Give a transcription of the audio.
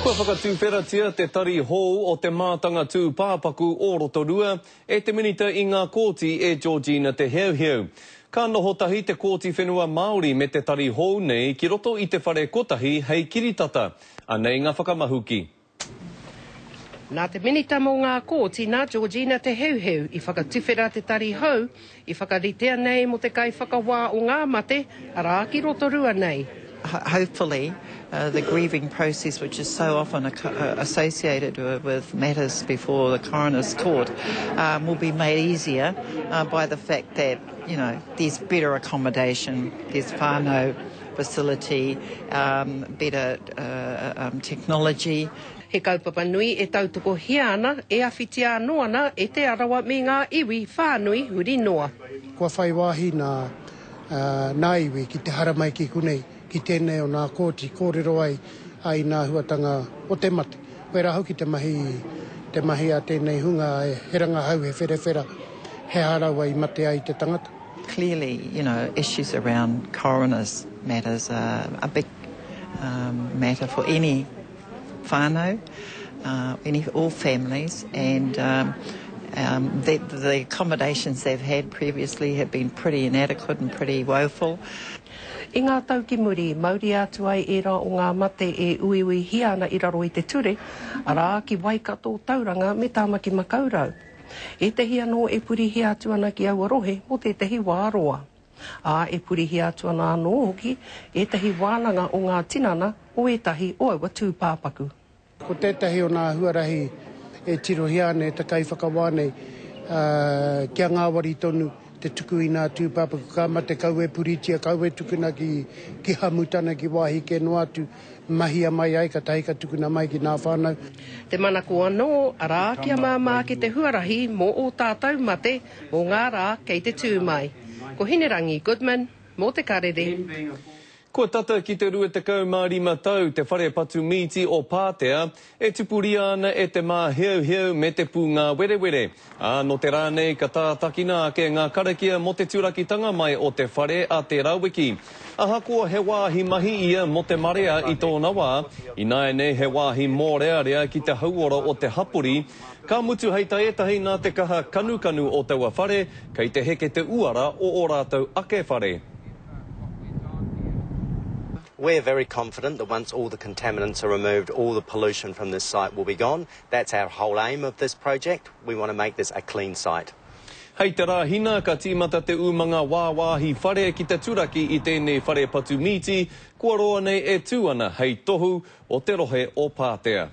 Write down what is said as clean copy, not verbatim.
Kua whakatuwheratia te tari hou o te mātanga tūpāpaku o Rotorua e te Minita i ngā Kōti e Georgina Te Heuheu. Ka noho tahi te Kōti Whenua Māori me te tari hou nei ki roto i te whare kotahi hei kiritata. Anei ngā whakamahuki. Nā te Minita mō ngā Kōti nā Georgina Te Heuheu i whakatuwhera te tari hou i whakaritea nei mō te kaiwhakawā o ngā mate, arā, ki Rotorua nei. Hopefully the grieving process which is so often associated with matters before the coroner's court will be made easier by the fact that, you know, there's better accommodation, there's whānau facility, better technology. He kaupapa nui e tautokohia ana, e awhitia anō ana e Te Arawa me ngā iwi whānui huri noa. Kua whai wāhi nā nā iwi ki te haramai ki konei, ki tēnei o nā kōti kōrero ai ai nā huatanga o te mate. Wera hoki te mahi te mahi a tēnei hunga he rangahau, he wherewhera, he aha rawa i mate ai te tangata. Clearly, you know, issues around coroners matters are a big um, matter for any whānau, uh, any, all families, and um, um, the, the accommodations they've had previously have been pretty inadequate and pretty woeful. I ngā tau ki muri, mauria atu ai ērā o ngā mate e uiuihia ana i raro i te ture, arā, ki Waikato, Tauranga me Tāmaki Makaurau. Ētehi anō e purihia atu ana ki aua rohe mō tētehi wā roa. Ā, e purihia atu ana anō hoki ētahi wānanga o ngā tinana o ētahi o aua tūpāpaku. Ko tētahi o nā huarahi e tirohia ana e te kaiwhakawā nei, ā, kia ngāwari tonu te tuku i nā tūpāpaku, ka mate kau e puritia, kau e tukuna ki, ki Hamutana, ki wāhi kē noa atu, mahia mai ai, katahi ka tukuna mai ki nā whānau. Te manako anō, arā, kia māmā ake te huarahi mō ō tātou mate mō ngā rā kei te tū mai. Ko Hinerangi Goodman, mō Te Karere. Kua tata ki te 25 tau te whare patu mīti o Pātea e tupuria ana e te māheuheu me te pūngāwerewere, ā, nō te rā nei ka tātakina ake ngā karakia mō te turakitanga mai o te whare a tērā wiki. Ahakoa he wāhi mahi ia mō te marea i tōna wā, ināianei he wāhi mōrearea ki te hauora o te hapori, ka mutu hei tā ētahi nā te kaha kanukanu o taua whare, kei te heke te uara o ō rātou ake whare. We're very confident that once all the contaminants are removed, all the pollution from this site will be gone. That's our whole aim of this project. We want to make this a clean site. Hei te Rāhina ka tīmata te umanga wāwāhi whare ki te turaki i tēnei whare patu mīti kua roa nei e tū ana hei tohu o te rohe o Pātea.